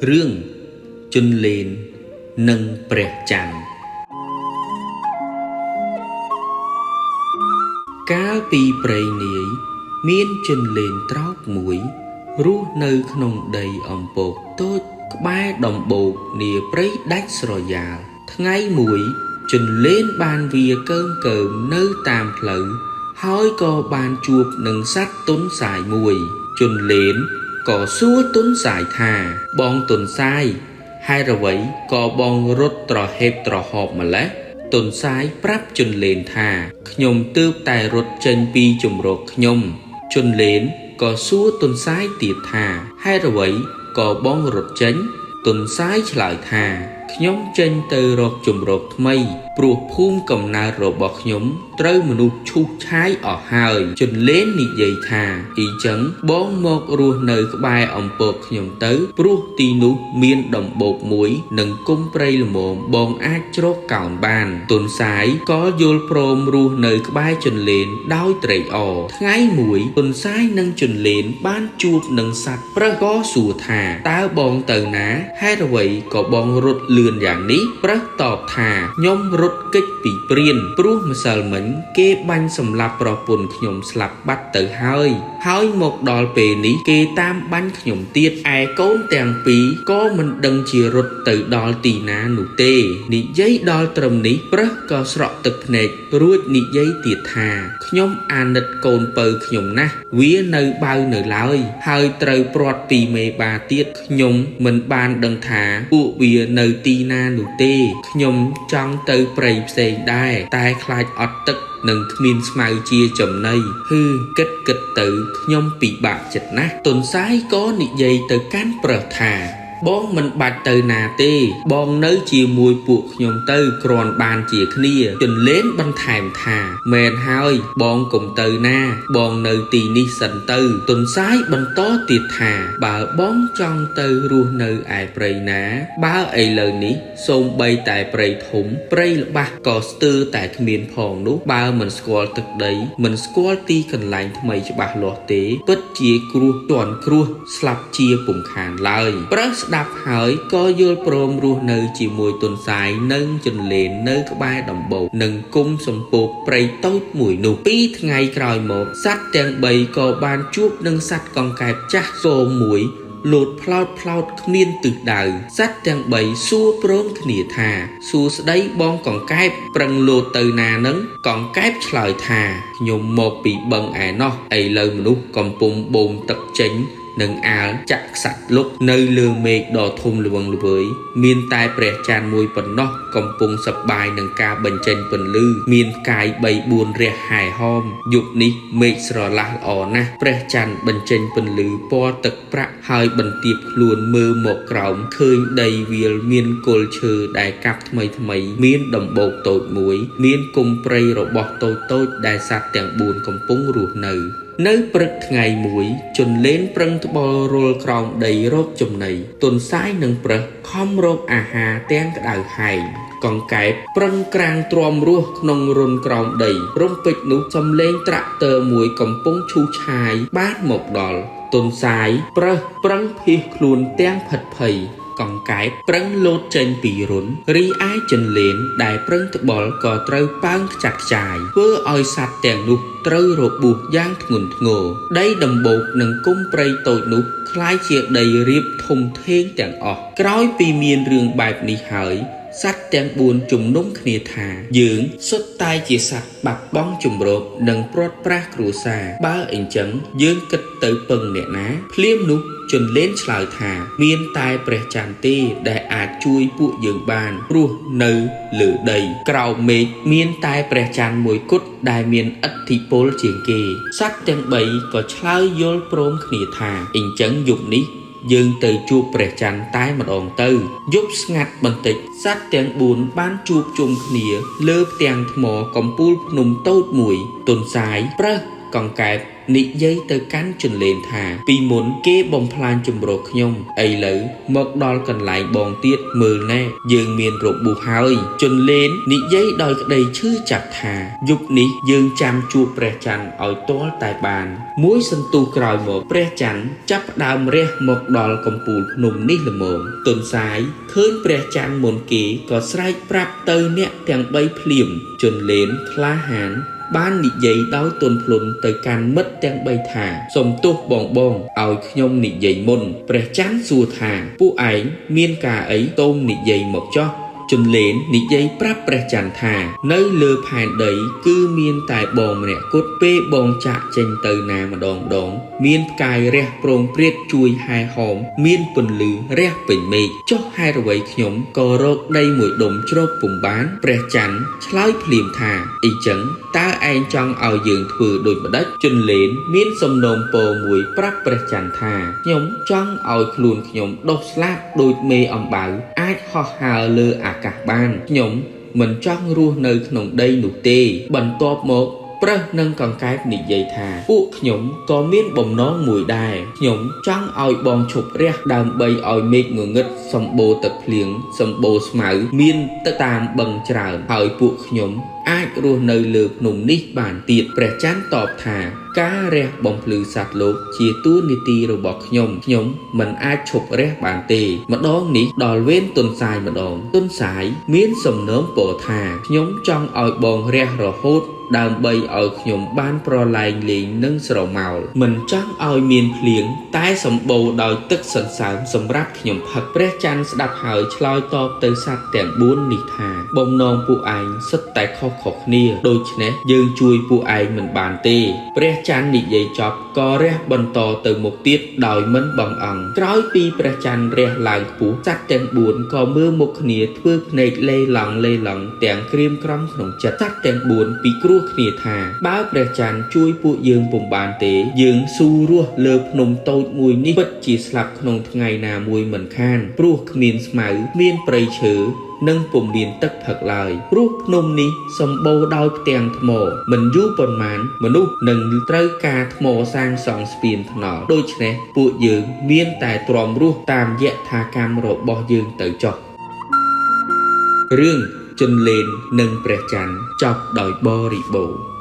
រឿងជន្លេននិងព្រះច័ន្ទកាលពីព្រេងនាយមានជន្លេនត្រោកមួយរស់នៅក្នុងដីអំពកតូចក្បែរដំបូកនាព្រៃដាច់ស្រយាលថ្ងៃមួយជន្លេនបានវាកើមកើមនៅតាមផ្លូវហើយក៏បានជួបនឹងសត្វទន្សាយមួយជន្លេនក៏សួរទន្សាយថាបងទន្សាយហេតុអ្វីក៏បងរត់ត្រហេបត្រហប់ម្ល៉េះទន្សាយប្រាប់ជន្លេនថាខ្ញុំទើបតែរត់ចេញពីជម្រកខ្ញុំជន្លេនក៏សួរទន្សាយទៀតថាហេតុអ្វីក៏បងរត់ចេញទន្សាយឆ្លើយថាខ្ញុំចេញទៅរកជម្រកថ្មីព្រោះភូមិកំណើតរបស់ខ្ញុំត្រូវមនុស្សឈូសឆាយអស់ហើយជន្លេននិយាយថាអ៊ីចឹងបងមករស់នៅក្បែរអំពកខ្ញុំទៅព្រោះទីនោះមានដំបូកមួយនិងគុំព្រៃល្មមបងអាចជ្រកកោនបានទន្សាយក៏យល់ព្រមរស់នៅក្បែរជន្លេនដោយត្រេកអរថ្ងៃមួយទន្សាយនិងជន្លេនបានជួបនឹងសត្វប្រើសក៏សួរថាតើបងទៅណាហេតុអ្វីក៏បងរត់លឿនយ៉ាងនេះប្រើសតបថាខ្ញុំរត់គេចពីព្រានព្រោះម្សិលមិញគេបាញ់សម្លាប់ប្រពន្ធខ្ញុំស្លាប់បាត់ទៅហើយហើយមកដល់ពេលនេះគេតាមបាញ់ខ្ញុំទៀតឯកូនទាំងពីរក៏មិនដឹងជារត់ទៅដល់ទីណានោះទេនិយាយដល់ត្រឹមនេះប្រើសក៏ស្រក់ទឹកភ្នែករួចនិយាយទៀតថាខ្ញុំអាណិតកូនពៅខ្ញុំណាស់វានៅបៅនៅឡើយហើយត្រូវព្រាត់ពីមេបាទៀតខ្ញុំមិនបានដឹងថាពួកវានៅទីណានោះទេខ្ញុំចង់ទៅព្រៃផ្សេងដែរតែខ្លាចអត់ទឹកនិងគ្មានស្មៅជាចំណីហឺគិតគិតទៅខ្ញុំពិបាកចិត្តណាស់ទន្សាយក៏និយាយទៅកាន់ប្រើសថាបងមិនបាច់ទៅណាទេបងនៅជាមួយពួកខ្ញុំទៅគ្រាន់បានជាគ្នាជន្លេនបន្ថែមថាមែនហើយបងកុំទៅណាបងនៅទីនេះសិនទៅទន្សាយបន្តទៀតថាបើបងចង់ទៅរស់នៅឯព្រៃណាបើឥឡូវនេះសូម្បីតែព្រៃធំព្រៃល្បាស់ក៏ស្ទើរតែគ្មានផងនោះបើមិនស្គាល់ទឹកដីមិនស្គាល់ទីកន្លែងថ្មីច្បាស់លាស់ទេពិតជាគ្រោះទាន់គ្រោះស្លាប់ជាពុំខានឡើយប្រើសស្ដាប់ហើយក៏យល់ព្រមរស់នៅជាមួយទន្សាយនិងជន្លេននៅក្បែរដំបូកនិងគុំសម្ពោកព្រៃតូចមួយនោះពីរថ្ងៃក្រោយមកសត្វទាំងបីក៏បានជួបនឹងសត្វកង្កែបចាស់គោមមួយលោតផ្លោតផ្លោតគ្មានទិសដៅសត្វទាំងបីសួរព្រមគ្នាថាសួស្តីបងកង្កែបប្រឹងលោតទៅណានឹងកង្កែបឆ្លើយថាខ្ញុំមកពីបឹងឯណោះឥឡូវមនុស្សកំពុងបូមទឹកចេញនិងអាលចាក់ខ្សាច់លុកនៅលើមេឃដ៏ធំល្វឹងល្វើយមានតែព្រះច័ន្ទមួយប៉ុណ្ណោះកំពុងសប្បាយនឹងការបញ្ចេញពន្លឺមានផ្កាយ3 4រះហែហោមយប់នេះមេឃស្រឡះល្អណាស់ព្រះច័ន្ទបញ្ចេញពន្លឺពណ៌ទឹកប្រាក់ហើយបន្ទាបខ្លួនមើលមកក្រោមឃើញដីវាលមានគល់ឈើដែលកាប់ថ្មីថ្មីមានដំបូកតូចមួយមានគុំព្រៃរបស់តូចតូចដែលសត្វទាំង4កំពុងរស់នៅនៅព្រឹកថ្ងៃមួយជន្លេនប្រឹងត្បុលរុលក្រោមដីរកចំណីទន្សាយនិងប្រើសខំរកអាហារទាំងក្តៅហែងកង្កែបប្រឹងក្រាងទ្រាំរស់ក្នុងរុនក្រោមដីរំពេចនោះសំឡេងត្រាក់ទ័រមួយកំពុងឈូសឆាយបានមកដល់ទន្សាយប្រើសប្រឹងភៀសខ្លួនទាំងភិតភ័យកង្កែបប្រឹងលោតចេញពីរុនរីឯជន្លេនដែលប្រឹងត្បុលក៏ត្រូវប៉ើងខ្ចាត់ខ្ចាយធ្វើឲ្យសត្វទាំងនោះត្រូវរបួសយ៉ាងធ្ងន់ធ្ងរដីដំបូកនិងគុំព្រៃតូចនោះក្លាយជាដីរាបធំធេងទាំងអស់ក្រោយពីមានរឿងបែបនេះហើយសត្វទាំង4ជំនុំគ្នាថាយើងសុទ្ធតែជាសត្វបាត់បង់ជម្រកនិងព្រាត់ប្រាសគ្រួសារបើអញ្ចឹងយើងគិតទៅពឹងអ្នកណាភ្លាមនោះជន្លេនឆ្លើយថាមានតែព្រះច័ន្ទទេដែលអាចជួយពួកយើងបានព្រោះនៅលើដីក្រោមមេឃមានតែព្រះច័ន្ទមួយគត់ដែលមានឥទ្ធិពលជាងគេសត្វទាំង3ក៏ឆ្លើយយល់ព្រមគ្នាថាអញ្ចឹងយប់នេះយើងទៅជួបព្រះច័ន្ទតែម្ដងទៅយប់ស្ងាត់បន្តិចសត្វទាំង4បានជួបជុំគ្នាលើផ្ទាំងថ្មកំពូលភ្នំតូចមួយទន្សាយប្រើស កង្កែបនិយាយទៅកាន់ជន្លេនថា ពីមុនគេបំផ្លាញជំរកខ្ញុំឥឡូវមកដល់កន្លែងបងទៀតមើលណែយើងមានរបួសហើយជន្លេននិយាយដោយក្តីឈឺចាប់ថាយប់នេះយើងចាំជួបព្រះច័ន្ទឲ្យទាល់តែបាន មួយសន្ទុះក្រោយមកព្រះច័ន្ទចាប់ផ្ដើមរះមកដល់កំពូលភ្នំនេះល្មមទន្សាយឃើញព្រះច័ន្ទមុនគេក៏ស្រែកប្រាប់ទៅអ្នកទាំងបីភ្លាមជន្លេនក្លាហានបាននិយាយដោយទន់ភ្លន់ទៅកាន់មិត្តទាំងបីថាសុំទោសបងបងឲ្យខ្ញុំនិយាយមុនព្រះច័ន្ទសួរថាពួកឯងមានការអីសូមនិយាយមកចុះជន្លេននិយាយប្រាប់ព្រះច័ន្ទថានៅលើផែនដីគឺមានតែបងម្នាក់គត់ពេលបងចាក់ចេញទៅណាម្ដងម្ដងមានផ្កាយរះប្រងព្រាតជួយហែហោមមានពន្លឺរះពេញមេឃចុះហេតុអ្វីខ្ញុំក៏រកដីមួយដុំជ្រកពុំបានព្រះច័ន្ទឆ្លើយភ្លាមថាអីចឹងតើឯងចង់ឲ្យយើងធ្វើដូចម្ដេចជន្លេនមានសំណូមពរមួយប្រាប់ព្រះច័ន្ទថាខ្ញុំចង់ឲ្យខ្លួនខ្ញុំដុះស្លាបដូចមេអំបៅអាចហោះហើរលើអាកាសបានខ្ញុំមិនចង់រស់នៅក្នុងដីនោះទេបន្ទាប់មកប្រើសនិងកង្កែបនិយាយថាពួកខ្ញុំក៏មានបំណងមួយដែរខ្ញុំចង់ឲ្យបងឈប់រះដើម្បីឲ្យមេឃងងឹតសម្បូរទឹកភ្លៀងសម្បូរស្មៅមានទឹកតាមបឹងច្រើនហើយពួកខ្ញុំអាចរស់នៅលើភ្នំនេះបានទៀតព្រះច័ន្ទតបថាការរះបំភ្លឺសត្វលោកជាតួនាទីរបស់ខ្ញុំខ្ញុំមិនអាចឈប់រះបានទេម្ដងនេះដល់វេនទន្សាយម្ដងទន្សាយមានសំណូមពរថាខ្ញុំចង់ឲ្យបងរះរហូតដើម្បីឲ្យខ្ញុំបានប្រឡែងលេងនឹងស្រមោលមិនចង់ឲ្យមានភ្លៀងតែសម្បូរដោយទឹកសន្សើមសម្រាប់ខ្ញុំផឹកព្រះច័ន្ទស្ដាប់ហើយឆ្លើយតបទៅសត្វទាំង4នេះថាបំណងពួកឯងសុទ្ធតែខុសៗគ្នាដូច្នេះយើងជួយពួកឯងមិនបានទេព្រះច័ន្ទនិយាយចប់ក៏រះបន្តទៅមុខទៀតដោយមិនបង្អង់ក្រោយពីព្រះច័ន្ទរះឡើងខ្ពស់សត្វទាំង4ក៏មើលមុខគ្នាធ្វើភ្នែកលេឡង់លេឡង់ទាំងក្រៀមក្រំក្នុងចិត្តសត្វទាំង4ពិគ្រោះគ្នាថាបើព្រះច័ន្ទជួយពួកយើងពុំបានទេយើងស៊ូរស់លើភ្នំតូចមួយនេះពិតជាស្លាប់ក្នុងថ្ងៃណាមួយមិនខានព្រោះគ្មានស្មៅគ្មានព្រៃឈើនិងពុំមានទឹកផឹកឡើយព្រោះភ្នំនេះសម្បូរដោយផ្ទាំងថ្មមិនយូរប៉ុន្មានមនុស្សនឹងត្រូវការថ្មសាងសង់ស្ពានថ្នល់ដូច្នេះពួកយើងមានតែទ្រាំរស់តាមយថាកម្មរបស់យើងទៅចុះរឿងជន្លេននិងព្រះច័ន្ទចប់ដោយបរិបូរណ៍។